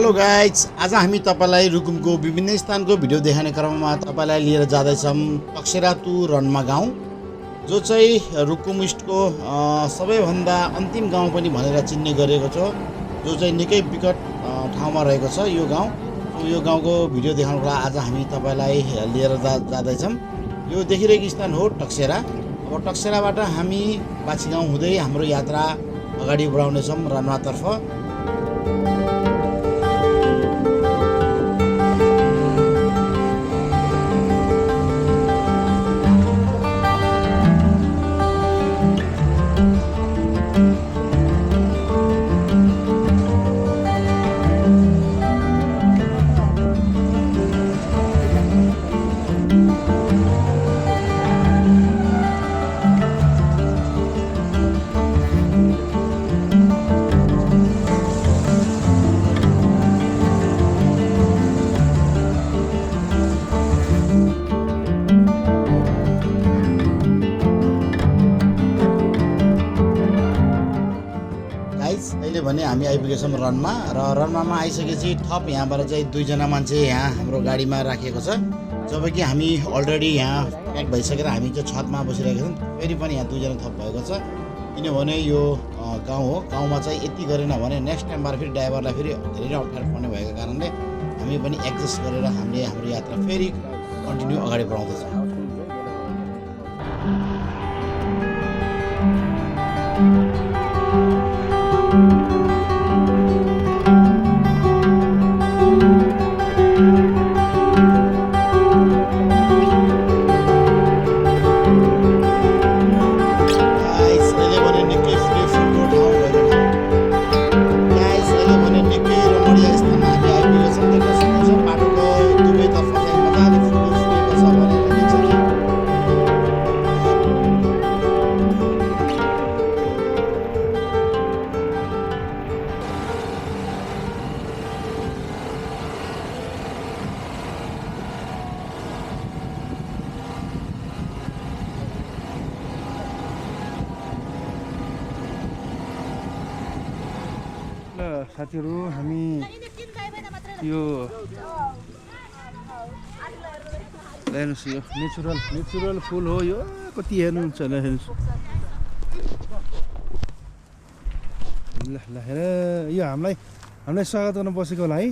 Hello guys, आज हामी तपाईलाई रुकुमको विभिन्न स्थानको भिडियो देखाउने क्रममा तपाईलाई लिएर जाँदैछौँ तकसेरा टु रन्मा गाउँ, जो चाहिँ रुकुम इस्टको सबैभन्दा अन्तिम गाउँ पनि भनेर चिन्ने गरेको छ, जो चाहिँ निकै विकट ठाउँमा रहेको छ यो गाउँ। यो गाउँको भिडियो देखाउनको लागि आज हामी तपाईलाई लिएर जाँदैछौँ। यो देखिरहेको स्थान हो टकसेरा। अब टकसेराबाट हामी बाछीगाउँ हुँदै हाम्रो यात्रा अगाडि बढाउनेछौँ रन्मातर्फ। अहिले भने हामी आइपुगेछौँ रनमा र रन्मामा आइसकेपछि थप यहाँबाट चाहिँ दुईजना मान्छे यहाँ हाम्रो गाडीमा राखिएको छ। जब कि हामी अलरेडी यहाँ प्याक भइसकेर हामी चाहिँ छतमा बसिरहेका छौँ। फेरि पनि यहाँ दुईजना थप भएको छ, किनभने यो गाउँ हो। गाउँमा चाहिँ यति गरेन भने नेक्स्ट टाइमबाट फेरि ड्राइभरलाई फेरि धेरै अप्ठ्यारो पर्ने भएको कारणले हामी पनि एडजस्ट गरेर हामीले हाम्रो यात्रा फेरि कन्टिन्यू अगाडि बढाउँदैछौँ। साथीहरु, हामी यो हेर्नुस्, यो नेचुरल फुल हो। यो कति हेर्नुहुन्छ होला, हेर्नुस् ल ल हेर, यो हामीलाई स्वागत गर्न बसेको होला है।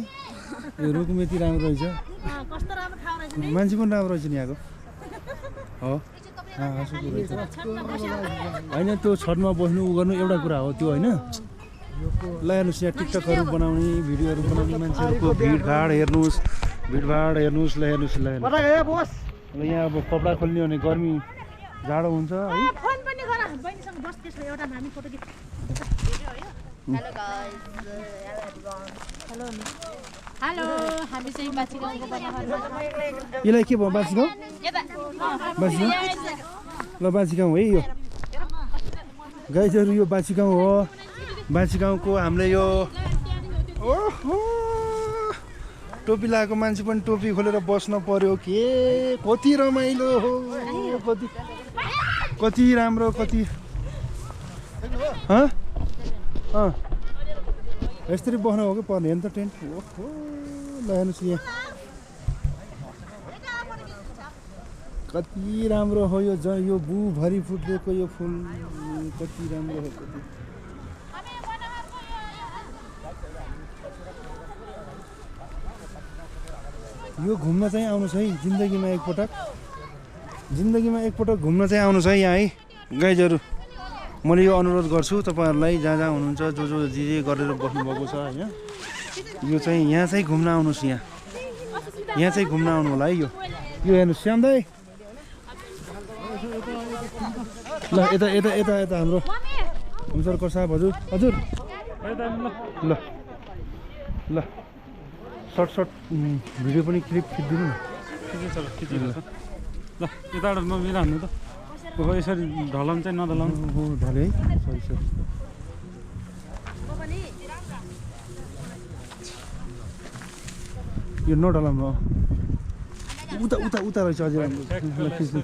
यो रुकुम यति राम्रो रहेछ, मान्छे पनि राम्रो रहेछ नि यहाँको हो। होइन त्यो छतमा बस्नु उ गर्नु एउटा कुरा हो त्यो, होइन। ल हेर्नुहोस्, यहाँ टिकटकहरू बनाउने भिडियोहरू बनाउने मान्छेहरूको भिडभाड हेर्नुहोस्। ल हेर्नुहोस् ल यहाँ अब कपडा खोल्ने भने गर्मी जाडो हुन्छ है। यसलाई के भयो, बाछीगाउँ ल बाछीगाउँ है यो गाइजहरू, यो बाछीगाउँ हो। बाछीगाउँको हामीले यो ओहो टोपी लगाएको मान्छे पनि टोपी खोलेर बस्न पर्यो के, कति रमाइलो हो, कति राम्रो, कति यसरी बस्न हो कि पर्ने हेर्नु त टेन्ट। ओहो ल हेर्नुहोस् यहाँ कति राम्रो हो यो यो बुभरि फुटेको यो फुल, कति राम्रो हो। कति यो घुम्न चाहिँ आउनुहोस् है, जिन्दगीमा एकपटक घुम्न चाहिँ आउनुहोस् है यहाँ है गाइजहरू। मैले यो अनुरोध गर्छु तपाईँहरूलाई, जहाँ हुनुहुन्छ, जो जे गरेर बस्नुभएको छ होइन, यो चाहिँ यहाँ चाहिँ घुम्न आउनुहोस्। यहाँ चाहिँ घुम्न आउनु होला है। यो हेर्नुहोस् श्याम दाइ, ल यता हाम्रो सरकार साहब हजुर ल सर्ट भिडियो पनि क्लिप खिचिदिनु न। ल यताबाट नमिला हान्नु त, यसरी ढलाउनु चाहिँ नढलाउनु। ढले है, सरी यो नढलाउनु। उता रहेछ अझै खिच्नु।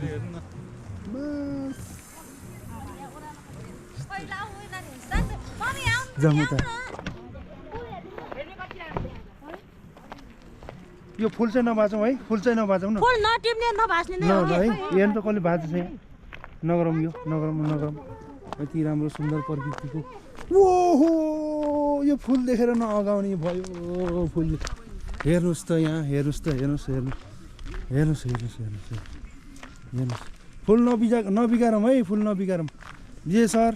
जाउँ उता यो फुल चाहिँ नभाचौँ है फुल चाहिँ नभाचौँ न फुल नटिप्ने नभास्ने नै ल हो ल है हेर्नु त कसले भाँच्छ चाहिँ नगरौँ यो नगरौँ यति राम्रो सुन्दर प्रकृतिको ओहो यो फुल देखेर नअगाउने भयो फुल हेर्नुहोस् त यहाँ हेर्नुहोस् फुल नबिगारौँ है फुल नबिगारौँ जे सर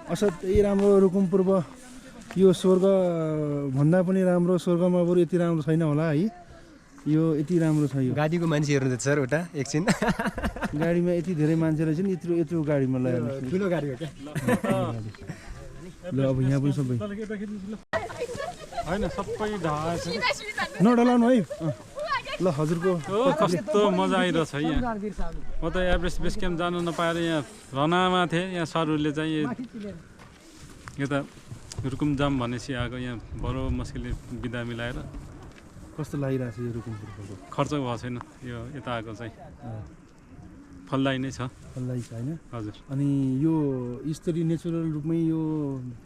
असाध्यै राम्रो रुकुम पूर्व यो स्वर्ग भन्दा पनि राम्रो स्वर्गमा बरु यति राम्रो छैन होला है यो यति राम्रो छ यो गाडीको मान्छे हेर्नु सर उता एकछिन गाडीमा यति धेरै मान्छे रहेछ नि यत्रो गाडीमा लगाएर ठुलो गाडी हो क्या ल अब यहाँ पनि सबै होइन सबै ढाएछ नडलाउनु है ल हजुरको कस्तो मजा आइरहेछ है यहाँ म त एभरेस्ट बेस क्याम्प जान नपाएर यहाँ रनामा थिएँ यहाँ सरहरूले चाहिँ यता रुकुम जाम भनेपछि आएको यहाँ बडो मुस्किलले बिदा मिलाएर कस्तो लागिरहेछ यो रुकुम पूर्वको खर्च भएको छैन यो यता आएको चाहिँ फलदायी नै छ फलदायी छ होइन हजुर अनि यो यसरी नेचुरल रूपमै यो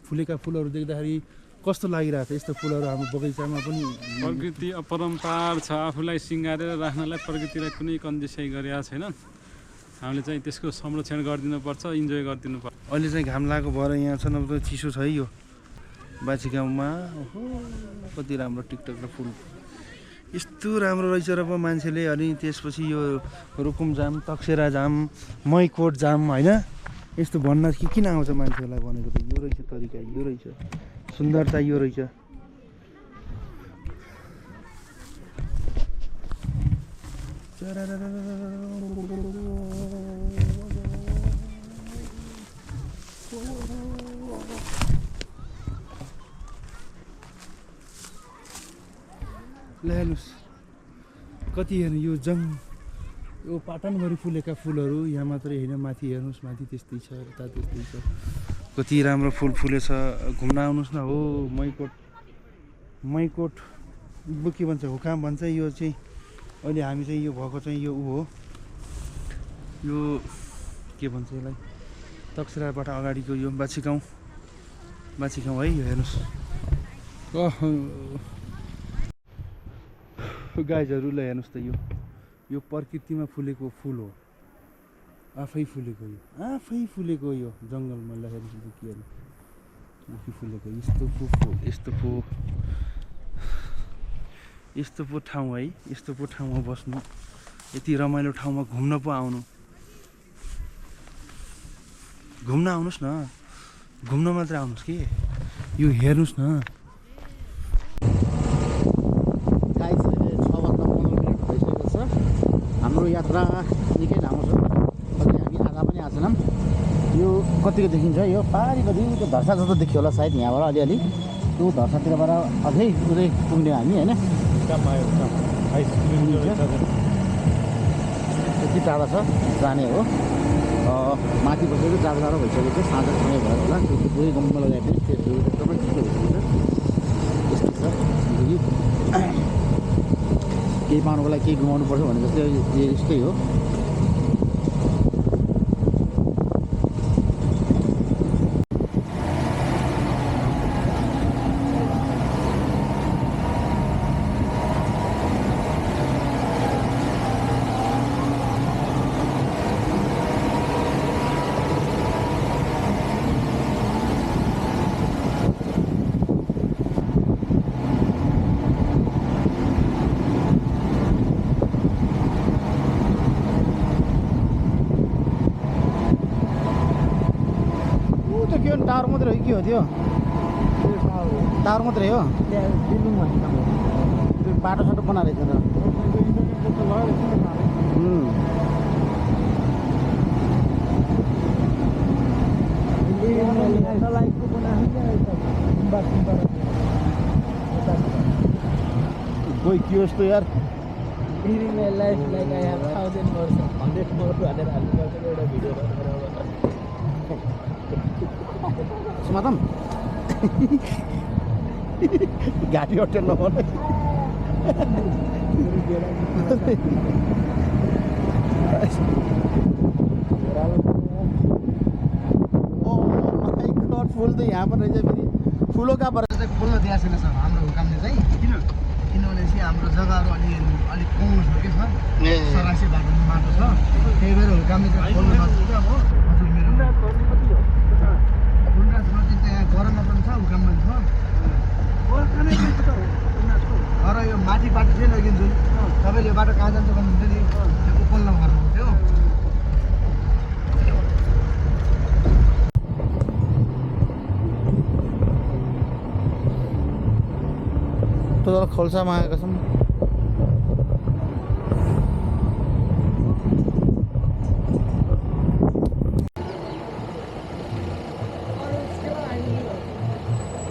फुलेका फुलहरू देख्दाखेरि कस्तो लागिरहेको छ यस्तो फुलहरू हाम्रो बगैँचामा पनि प्रकृति अपरम्पार छ आफूलाई सिँगारेर राख्नलाई प्रकृतिलाई कुनै कन्जुसाइ गरेका छैनन् हामीले चाहिँ त्यसको संरक्षण गरिदिनुपर्छ इन्जोय गरिदिनुपर्छ अहिले चाहिँ घाम लागेको भएर यहाँ छ नभए त चिसो छ है यो बाछी गाउँमा ओहो कति राम्रो टिकटक र फुल यस्तो राम्रो रहेछ र पो मान्छेले अनि त्यसपछि यो रुकुम जाम तकसेरा जाम मैकोट जाम होइन यस्तो भन्न किन आउँछ मान्छेहरूलाई भनेको त यो रहेछ तरिका यो रहेछ सुन्दरता यो रहेछ ल हेर्नुहोस् कति हेर्नु यो यो पाटनभरि फुलेका फुलहरू यहाँ मात्रै होइन माथि हेर्नुहोस् माथि त्यस्तै छ यता त्यस्तै छ कति राम्रो फुल फुलेछ घुम्न आउनुहोस् न हो मैकोट के भन्छ हुकाम भन्छ यो चाहिँ अहिले हामी चाहिँ यो भएको चाहिँ यो ऊ हो यो के भन्छ यसलाई तकसेराबाट अगाडिको यो बाछी गाउँ है यो हेर्नुहोस् गाइजहरू ल हेर्नुहोस् त यो प्रकृतिमा फुलेको फुल हो आफै फुलेको यो जङ्गलमा ल हेर्नुहोस् बुकिहरू बुकी फुलेको यस्तो पो ठाउँ है यस्तो पो ठाउँमा बस्नु यति रमाइलो ठाउँमा घुम्न पो आउनु घुम्न आउनुहोस् न घुम्न मात्र आउनुहोस् कि यो हेर्नुहोस् न हाम्रो यात्रा निकै लामो छ कति हामी आधा पनि आएको छैनौँ यो कतिको देखिन्छ यो पारिपट्टि त्यो धर्सा जस्तो देखियो होला सायद यहाँबाट अलिअलि त्यो धर्सातिरबाट अझै उतै पुग्ने हामी होइन त्यति टाढा छ जाने हो माथि बसेको जाडो भइसकेको छ साँझ समय भएर होला त्यो पुरै गम्मा लगाएपछि त्यो एकदमै ठिकै भइसकेको छ यस्तो छ केही पाउनुको लागि केही गुमाउनु पर्छ भने जस्तै यस्तै हो टावर मात्रै हो कि हो त्यो टावर मात्रै हो त्यो बाटो बनाएर रहेछ कोही के जस्तो यार समातम गाडी होटेल नभने फुल त यहाँ पर रहेछ फेरि फुलो कहाँ पर फुल दिएको छैन सर हाम्रो हुकामले चाहिँ किन किनभने चाहिँ हाम्रो जग्गाहरू अलिक कम छ कि छ सरासी बाटो छ त्यही भएर हुर्काउने चाहिँ खोल्नु नसक्छ अब हजुर मेरो गुन्डास गति त्यहाँ गरमा पनि छ हुर्काममा पनि छ तर यो माथि बाटो चाहिँ लगिन्छ तपाईँले यो बाटो कहाँ जान्छ भन्नुहुन्छ नि त्यो उपल्लो गर्नु थियो त खोल्सामा आएका छौँ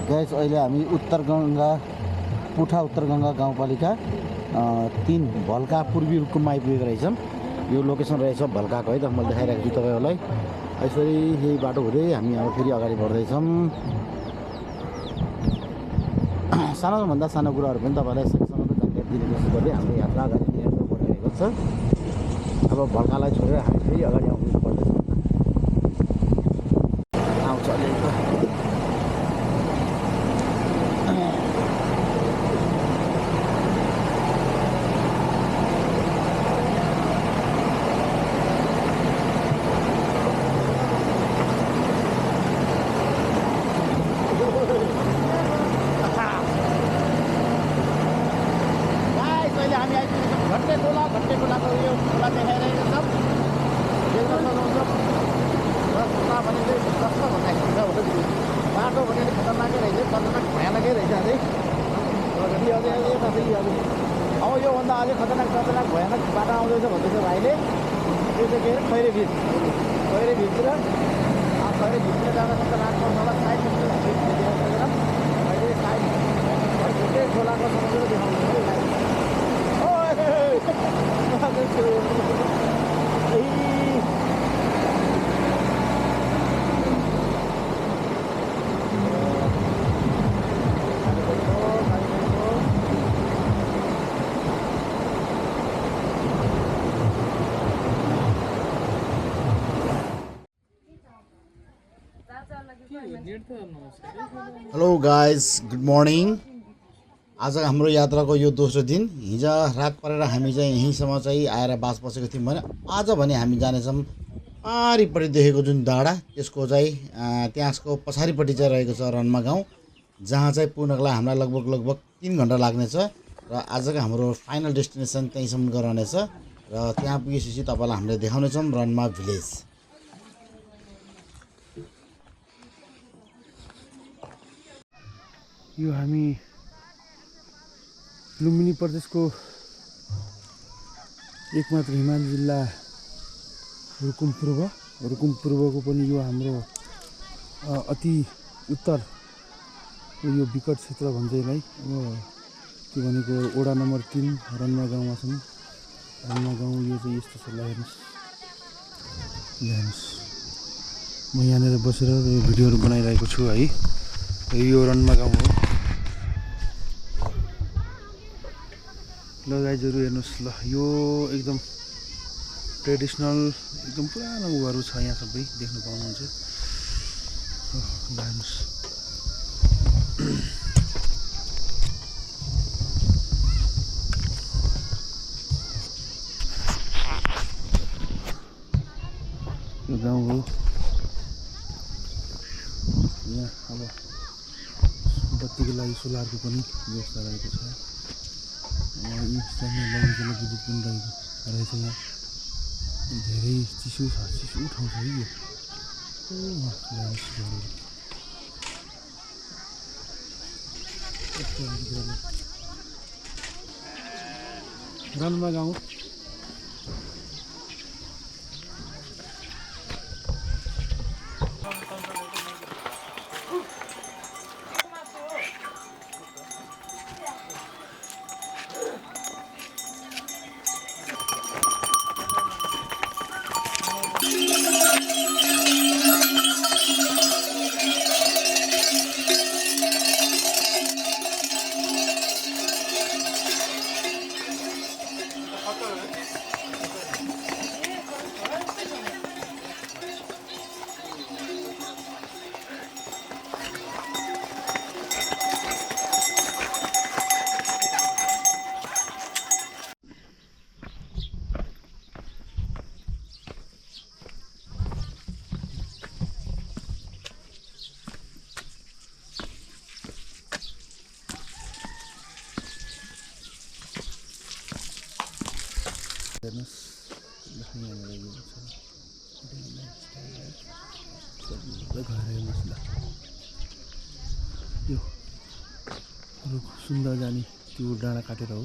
गाइस अहिले हामी उत्तर गङ्गा गाउँपालिका 3 भल्का पूर्वी रुकुममा आइपुगेको रहेछौँ यो लोकेसन रहेछ भल्काको है त मैले देखाइरहेको छु तपाईँहरूलाई यसरी यही बाटो हुँदै हामी अब फेरि अगाडि बढ्दैछौँ सानोभन्दा सानो कुराहरू पनि तपाईँलाई सकेसम्म जानकारी दिने कोसिस गर्दै हाम्रो यात्रा अगाडि निरन्तर बढिरहेको छ अब भल्कालाई छोडेर हामी फेरि अगाडि आउनु पर्दैछौँ आउँछ अलिअलि घट्टेटोलाको यो खोला देखाइरहेको छ देख्न सक्नुहुन्छ खोला भनेको कस्तो भन्दाखेरि बाटो भनेको खतरनाकै रहेछ खतरनाक भयानकै रहेछ अझै अब योभन्दा अझै खतरनाक भयानक बाटो आउँदैछ भन्दैछ भाइले त्यो चाहिँ के अरे खैरेभिर खैरेभिरतिर जाँदा त लाग्छ होला साइड अहिले साइड खोलाको समुद्र देखाउँछ हेलो गाइज गुड मर्निङ आज हाम्रो यात्राको यो दोस्रो दिन हिजो रात परेर हामी चाहिँ यहीँसम्म चाहिँ आएर बास बसेको थियौँ भने आज भने हामी जानेछौँ पारिपट्टि देखेको जुन डाँडा त्यसको चाहिँ त्यसको पछाडिपट्टि चाहिँ रहेको छ रन्मा गाउँ जहाँ चाहिँ पुग्नलाई हामीलाई लगभग 3 घन्टा लाग्नेछ र आजको हाम्रो फाइनल डेस्टिनेसन त्यहीँसम्मको रहनेछ र त्यहाँ पुगेपछि तपाईँलाई हामीले देखाउनेछौँ रन्मा भिलेज। यो हामी लुम्बिनी प्रदेशको एकमात्र हिमाली जिल्ला रुकुम पूर्वको पनि यो हाम्रो अति उत्तरको यो विकट क्षेत्र भन्छ यसलाई। अब त्यो भनेको वडा नम्बर 3 रन्मा गाउँमा छौँ। रन्मा गाउँ यो चाहिँ यस्तो छ, हेर्नुहोस् म यहाँनिर बसेर यो भिडियोहरू बनाइरहेको छु है। यो रन्मा गाउँ हो। ल गाइजहरू हेर्नुहोस्, ल यो एकदम ट्रेडिसनल एकदम पुरानो उहरू छ यहाँ सबै देख्न पाउनुहुन्छ। हेर्नुहोस् यो गाउँ हो। यहाँ अब बत्तीको लागि सोलरको पनि व्यवस्था रहेको छ। यी स्थानीय लगाइको विद्युत पनि रहेछ। यहाँ धेरै चिसो छ, चिसो ठाउँ छ है यो। रन्मा गाउँ घर हेर्नुहोस् ल यो रुख सुन्दर जाने त्यो डाँडा काटेर हो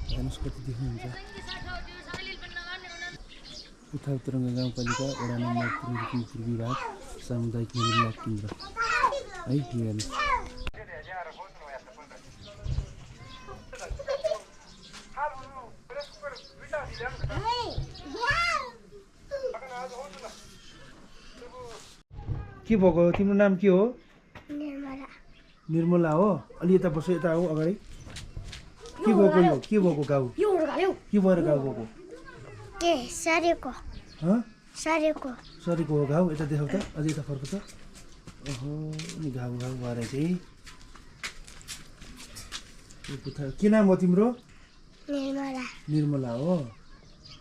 हेर्नुहोस् कति देख्नुहुन्छ पुथार तरङ्ग गाउँपालिका वडा नम्बर 3 रुकुमपुर विभाग सामुदायिक निर्माण केन्द्र है हेर्नुहोस् के भएको तिम्रो नाम के हो निर्मला हो अलि यता बस्यो यता आऊ अगाडि के भएको यो के भएको गाउँ के भएर गाउँ भएको सरेको हो घाउ यता देखाउ त अझै यता फर्को त ओहो नि घाउ भएर चाहिँ के नाम हो तिम्रो निर्मला हो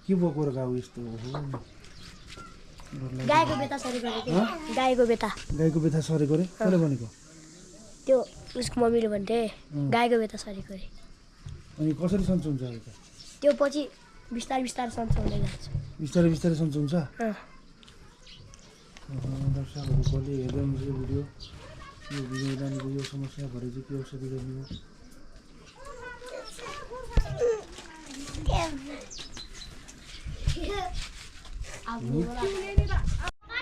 के भएको र घाउ यस्तो ओहो गाईको बेता सरेको गाईको बेथा सरेको रे कसले भनेको त्यो उसको मम्मीले भन्थे गाईको बेता सरेको रे अनि कसरी सन्चो हुन्छ त्यो पछि बिस्तारै सन्चो हुँदै जान्छ बिस्तारै सन्चो हुन्छ दर्शकहरू कसले हेर्दै हुनुहुन्छ यो भिडियो नानीको यो समस्या भएर चाहिँ के औषधि गर्नु हो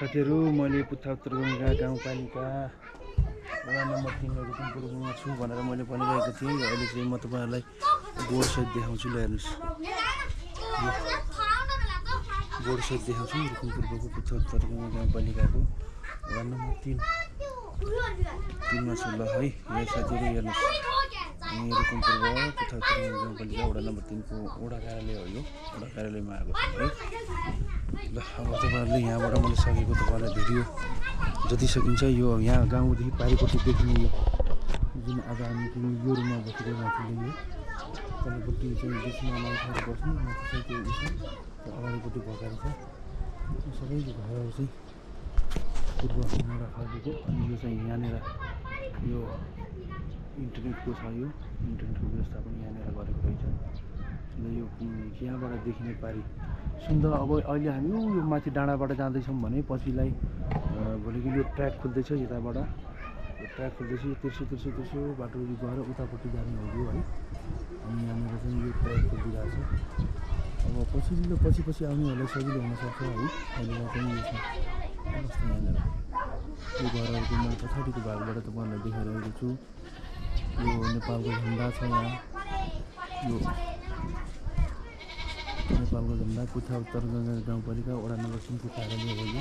साथीहरू मैले पुथा उत्तर गङ्गा गाउँपालिका वडा नम्बर 3 रुकुमपुरमा छु भनेर मैले भनिरहेको थिएँ अहिले चाहिँ म तपाईँहरूलाई बोर्डसहित देखाउँछु ल हेर्नुहोस् बोर्डसहित देखाउँछु रुकुमपुरको पुथा उत्तर गङ्गा गाउँपालिकाको वडा नम्बर 3 मा छु ल है यो साथीहरू हेर्नुहोस् अनि रुकुमपुरको पुथा उत्तर गङ्गा गाउँपालिका वडा नम्बर 3 को वडा कार्यालय हो यो वडा कार्यालयमा आएको छु है ल अब तपाईँहरूले यहाँबाट मैले सकेको तपाईँहरूलाई भिडियो जति सकिन्छ यो यहाँ गाउँदेखि पारिपट्टि देखिने यो जुन आज हामी यो रुममा बसेर माथिले यो तल्लोपट्टि चाहिँ बिचमा मान्छेहरू बस्नु माथि चाहिँ त्यो उसमा अगाडिपट्टि भएकाहरू छ सबैको घरहरू चाहिँ पूर्वमा खालको अनि यो चाहिँ यहाँनिर यो इन्टरनेटको छ यो इन्टरनेटको व्यवस्थापन यहाँनिर गरेको रहेछ ल यो यहाँबाट देखिने पारी सुन्दर अब अहिले हामी यो माथि डाँडाबाट जाँदैछौँ भने पछिलाई भोलिको यो ट्र्याक खोल्दैछ यताबाट यो ट्र्याक खोल्दैछ तिर्सो बाटो गएर उतापट्टि जाने हो यो है अनि यहाँनिर चाहिँ यो ट्र्याक खोलिदिरहेको छ अब पछि आउनेहरूलाई सजिलो हुनसक्छ है अहिले चाहिँ यो छ अवस्था यहाँनिर यो घरहरूको मैले पछाडिको भागबाट तपाईँहरूलाई देखाइरहेको छु यो नेपालको झन्डा छ यहाँ यो नेपालको झन्डा पुथा उत्तर गङ्गा गाउँपालिका वडा नम्बर 3 को कार्यालय हो यो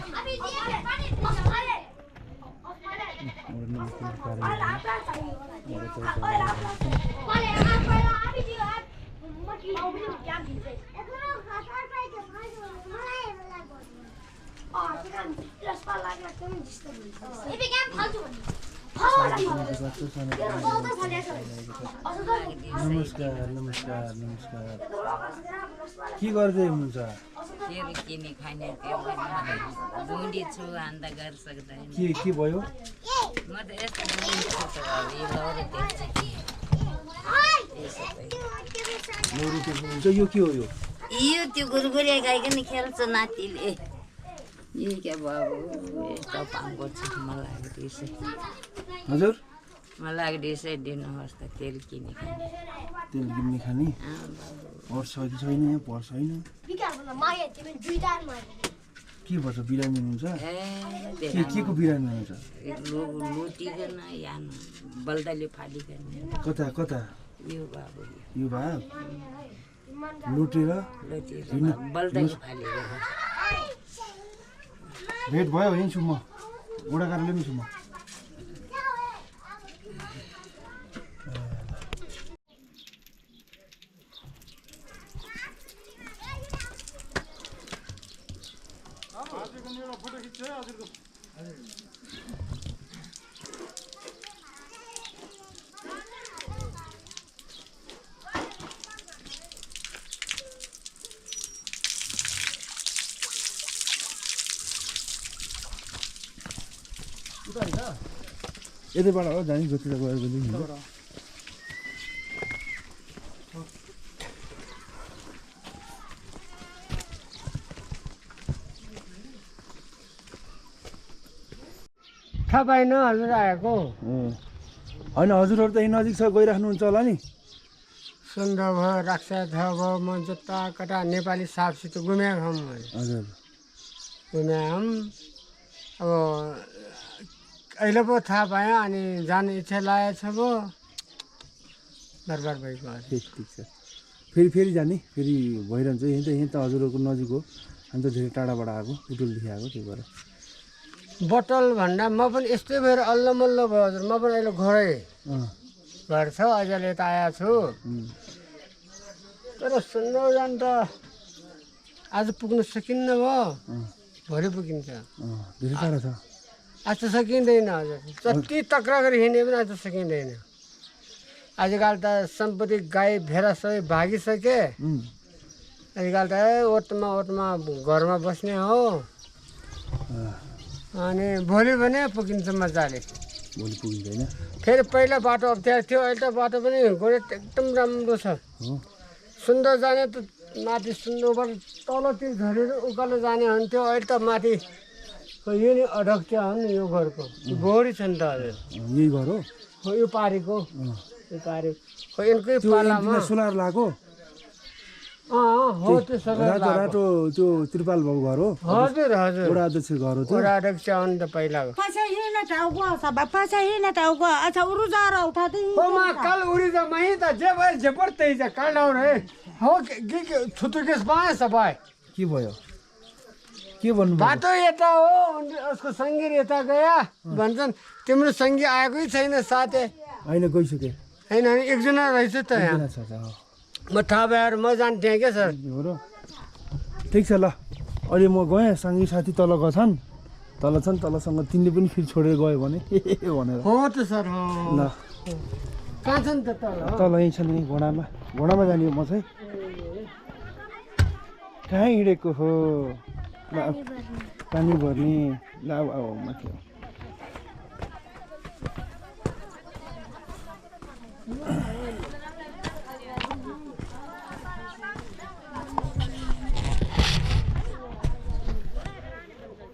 वडा नम्बर 3 को नमस्कार के गर्दै हुनुहुन्छ किने खाने बुढी छु अन्त गर्न सक्दैन के भयो म त यस्तो बुढी छु त यो के हो यो त्यो गुरगुरे गाइकन खेल्छ नातिले यो के बाबु यस्तो पाउँको छ मलाई लाग्दैछ हजुर मलाई लाग्दैछ दिनुहोस् त तेल किने खाने पर्छ कि छैन यहाँ पर्छ होइन के भन्छ बिरामी हुनुहुन्छ के को बिरामी हुनुहुन्छ लुटिकन यहाँ बल्दाले फालिकन कता यो बाबु यो भाग लुटेर बल्दाले फालेको भेट भयो यहीँ छु म वडा कार्यालयमै छु म यतैबाट हो जाने जतिर गएर पनि हुन्छ थाहा पाइन हजुर आएको होइन हजुरहरू त यहीँ नजिक छ गइराख्नुहुन्छ होला नि सुन्दर भयो राक्षा भयो म जता कता नेपाली साफसित घुमेको हम हजुर घुमेको हम अब अहिले पो थाहा पाएँ अनि जाने इच्छा लागेको छ पो दरबार भएको ठिक छ फेरि जाने फेरि भइरहन्छ यहीँ त हजुरहरूको नजिक हो हामी त धेरै टाढाबाट आएको उटुलदेखि आएको त्यही भएर बोतल भन्दा म पनि यस्तै भएर अल्लमल्ल भयो हजुर म पनि अहिले घरै घर छ अहिले यता आएको छु तर सुन्दर जान त आज पुग्नु सकिन्न भयो भोलि पुगिन्छ धेरै टाढा छ आज त सकिँदैन हजुर जति तक्रा गरी हिँडे पनि आज त सकिँदैन आजकल त सम्पत्ति गाई भेडा सबै भागिसके आजकल त ओतमा घरमा बस्ने हो अनि भोलि भने पुगिन्छ मजाले भोलि पुगिन्छ होइन फेरि पहिला बाटो अप्ठ्यारो थियो अहिले त बाटो पनि गोरे एकदम राम्रो छ सुन्दर जाने त माथि सुन्दरबाट तलतिर झरेर उकालो जाने हुन्थ्यो अहिले त माथि यो नि अध्यक्ष हो नि यो घरको बोरी छ नि त हजुर यही घर हो यो पारीको यो पारी खो यिनकै पालामा सोनार लगाएको हो त्यो सबै रातो त्यो त्रिपाल भएको घर हो हजुर हजुर वडा अध्यक्ष घर हो त्यो वडा अध्यक्ष हो नि त पहिलाको कल उड़ी जा मही त जे भयो जे पर्दै जा काण्डाउ रे हो के छुतुकेस पाए सबै के भयो के भन्नु बाटो यता हो अनि उसको सङ्गी यता गया भन्छन् तिम्रो सङ्गी आएकै छैन साथै होइन गइसके होइन एकजना रहेछ त यहाँ म थाहा भएर म जान्थेँ क्या सर हो र ठिक छ ल अहिले म गएँ सँगै साथी तल गछन् तलसँग तिमीले पनि फेरि छोडेर गयो भने भनेर हो त सर हो ल कहाँ छ नि त तल यहीँ छ नि घोडामा जाने म चाहिँ कहाँ हिँडेको हो पानी भर्ने ल अब माथि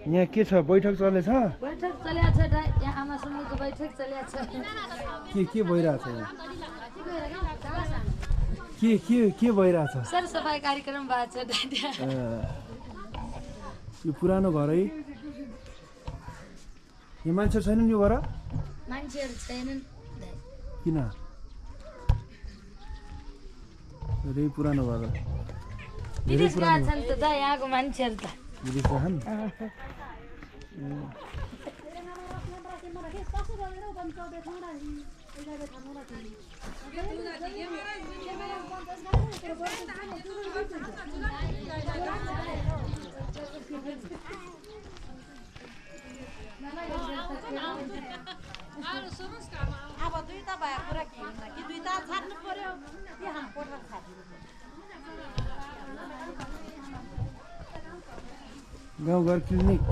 यहाँ के छ बैठक चलेछ बैठक चलेको छ यहाँ आमा समूहको बैठक चलेको छ के भइरहेछ यहाँ के भइरहेछ सरसफाइ कार्यक्रम भएको छ यो पुरानो घर है यो मान्छे छैनन् यो घर मान्छेहरू छैनन् किन धेरै पुरानो घर विदेश गएको छन् त यहाँको मान्छेहरू त विदेश गएछन् अब दुईटा भए कुरा के हुन्छ कि दुईटा छाड्नु पर्यो यहाँ कोठा छाड्नु गाउँघर क्लिनिक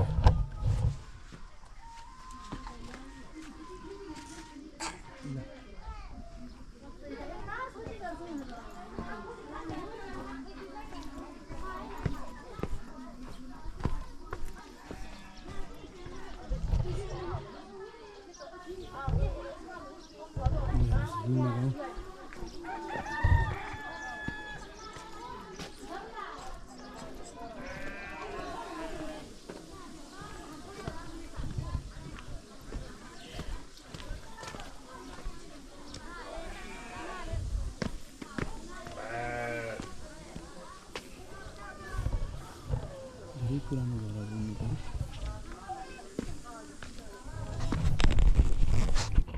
पुरानो घर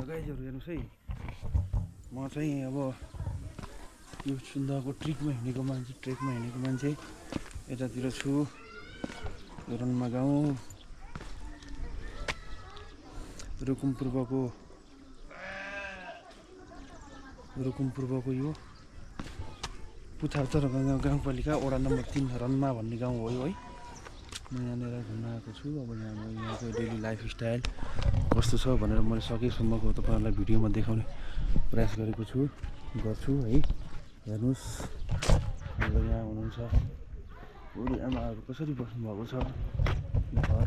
गाइजहरू हेर्नुहोस् है म चाहिँ अब यो सुन्दरको ट्रेकमा हिँडेको मान्छे यतातिर छु रनमा गाउँ रुकुम पूर्वको यो पुथार गाउँपालिका वडा नम्बर 3 रनमा भन्ने गाउँ हो है म यहाँनिर घुम्न आएको छु अब यहाँको डेली लाइफस्टाइल कस्तो छ भनेर मैले सकेसम्मको तपाईँहरूलाई भिडियोमा देखाउने प्रयास गर्छु है हेर्नुहोस् हाम्रो यहाँ हुनुहुन्छ बुढी आमाहरू कसरी बस्नुभएको छ घर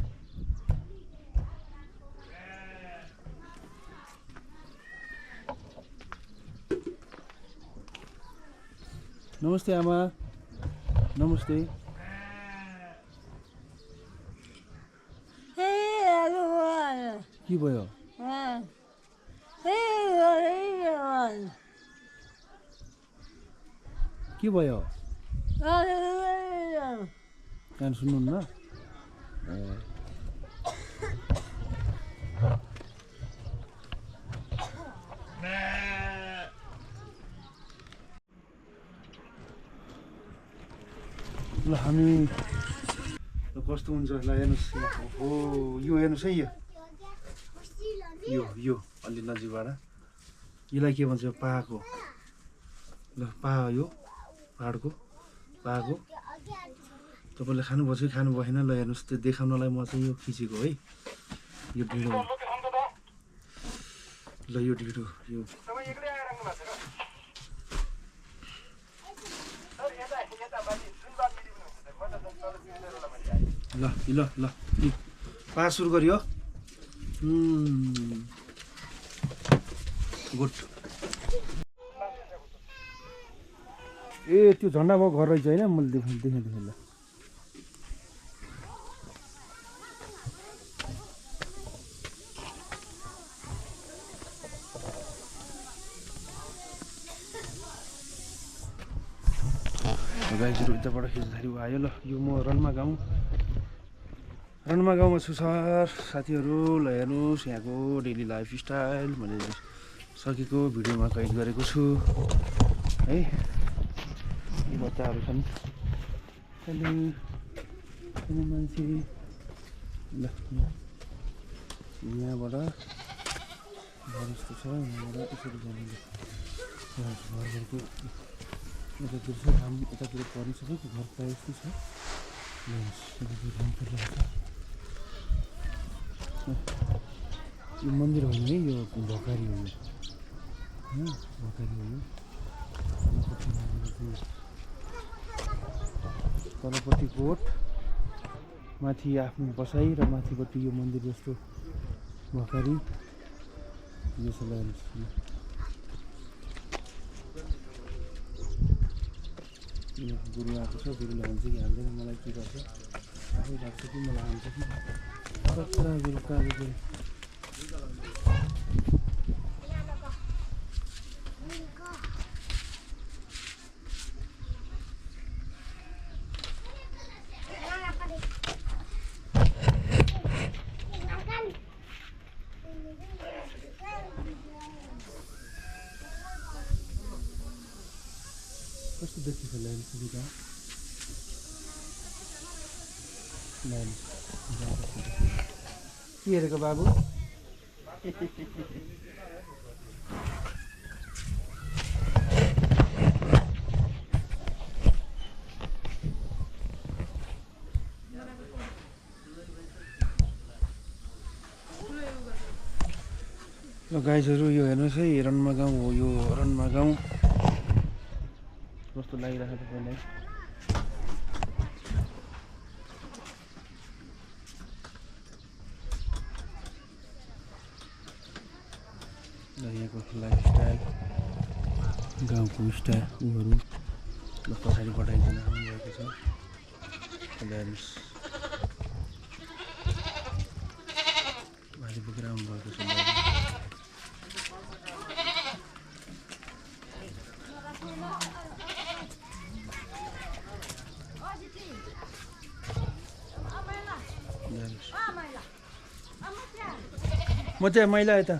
नमस्ते आमा नमस्ते के भयो के भयो गान सुन्नुहुन्न ल हामी कस्तो हुन्छ ल हेर्नुहोस् हो यो हेर्नुहोस् है यो अलि नजिकबाट यसलाई के भन्छ पाहाको ल पाहा यो पाहाडको पाहाको तपाईँले खानुपर्छ कि खानु भएन ल हेर्नुहोस् त्यो देखाउनलाई म चाहिँ यो खिचेको है यो ढिँडो ल यो ढिँडो यो ल ल ल पास सुरु गरियो गुड ए त्यो झन्डा भएको घर रहेछ होइन मैले देखेँ ल गाईहरू यताबाट खिच्दाखेरि आयो ल यो म रनमा गाउँमा छु सर साथीहरू ल हेर्नुहोस् यहाँको डेली लाइफ स्टाइल मैले सकेको भिडियोमा कैद गरेको छु है यी बच्चाहरू छन् मान्छे ल यहाँबाट घर यस्तो छ यहाँबाट यसरी जाने घरको यतातिर छ घाम यतातिर परिसक्यो घर प्रायः यस्तो छ यो मन्दिर होइन है यो भकारी हो भकारी हो तलपट्टि कोट माथि आफ्नो बसाइ र माथिपट्टि यो मन्दिर जस्तो भकारी यसो गुरु आएको छ गुरुले हान्छ कि हाल्दैन मलाई के गर्छ आफै लाग्छ कि मलाई हान्छ कि कत्रा गुरु कालेको कस्तो देखिन्छ ल्यान्ड सुविधा ल्यान्ड के हेरेको बाबु ल गाइजहरू यो हेर्नुहोस् है रनमा गाउँ हो यो रनमा गाउँ कस्तो लागिरहेको तपाईँलाई यहाँको लाइफस्टाइल गाउँको स्टाइल उहरू ल पछाडि बढाइकन आउनुभएको छ हेर्नुहोस् भारी बोकेर आउनुभएको छ म चाहिँ मैला यता